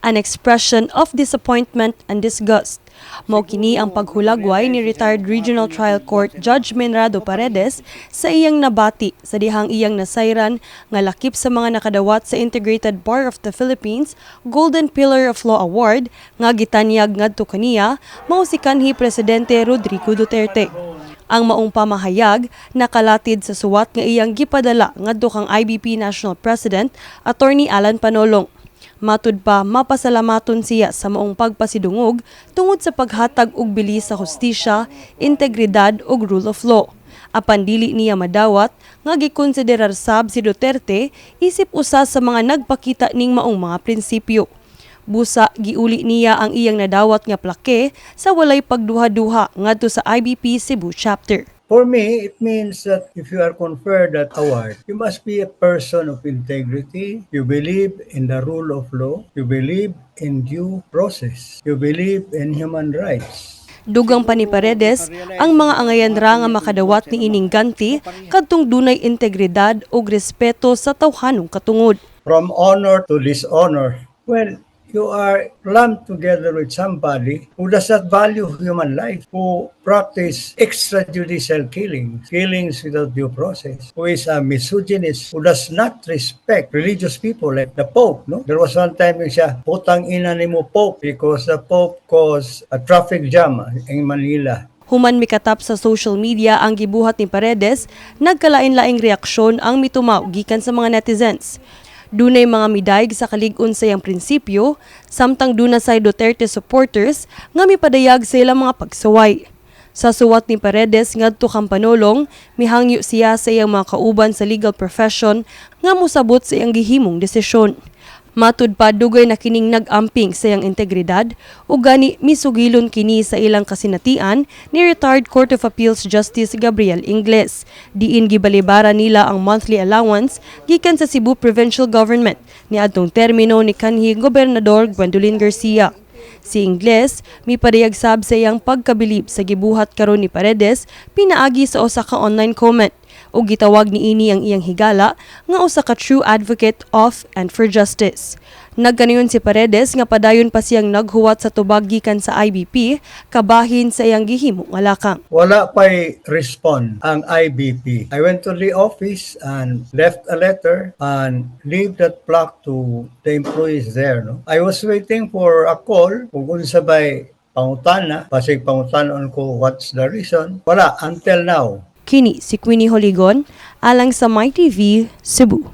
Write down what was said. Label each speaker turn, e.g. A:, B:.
A: An expression of disappointment and disgust. Mao kini ang paghulagway ni retired Regional Trial Court Judge Menrado Paredes sa iyang nabati sa dihang iyang nasayran nga lakip sa mga nakadawat sa Integrated Bar of the Philippines Golden Pillar of Law Award nga gitanyag ngadto kaniya mao si kanhi Presidente Rodrigo Duterte. Ang maong pamahayag nakalatid sa suwat nga iyang gipadala ngadto kang IBP National President Attorney Alan Panolong. Matud pa, mapasalamaton siya sa maong pagpasidungog tungod sa paghatag og bilis sa hustisya, integridad ug rule of law. Apan dili niya madawat nga gikonsiderar sab si Duterte isip usa sa mga nagpakita ning maong mga prinsipyo. Busa giuli niya ang iyang nadawat nga plaque sa walay pagduha-duha ngadto sa IBP Cebu Chapter.
B: For me, it means that if you are conferred that award, you must be a person of integrity. You believe in the rule of law. You believe in due process. You believe in human rights.
A: Dugang pa ni Paredes, ang mga angayan ra nga makadawat ni ining ganti kadtong dunay integridad ug respeto sa tawhanong katungod.
B: From honor to dishonor, well, you are lumped together with somebody who does not value human life, who practice extrajudicial killings, killings without due process, who is a misogynist, who does not respect religious people like the Pope. No? There was one time yung siya, "Putang ina nimo, Pope," because the Pope caused a traffic jam in Manila.
A: Human mikatap sa social media ang gibuhat ni Paredes, nagkalain-laing reaksyon ang mitumaw gikan sa mga netizens. Dunay mga midayeg sa kalig-on sa iyang prinsipyo, samtang duna say Duterte supporters nga mipadayag sa ilang mga pagsuway. Sa suwat ni Paredes ngadto kang Panolong, mihangyo siya sa iyang mga kauban sa legal profession nga mosabot sa iyang gihimong desisyon. Matud pa, dugay na kining nag-amping sa iyang integridad ug gani misugilon kini sa ilang kasinatian ni retired Court of Appeals Justice Gabriel Ingles. Diin gibalibara nila ang monthly allowance gikan sa Cebu Provincial Government niadtong termino ni kanhi Gobernador Gwendolyn Garcia. Si Ingles mipadayag sab sa iyang pagkabilib sa gibuhat karon ni Paredes pinaagi sa usa ka online comment ug gitawag niini ang iyang higala nga usa ka true advocate of and for justice. Nagkanayon si Paredes nga padayon pa siyang naghuwat sa tubag gikan sa IBP kabahin sa iyang gihimo nga lakang.
B: Wala pa'y respond ang IBP. I went to the office and left a letter and leave that plaque to the employees there. No? I was waiting for a call kung unsa ba'y pangutana, basig pangutanon ko what's the reason. Wala until now.
A: Kini si Queenie Holigon alang sa MyTV Cebu.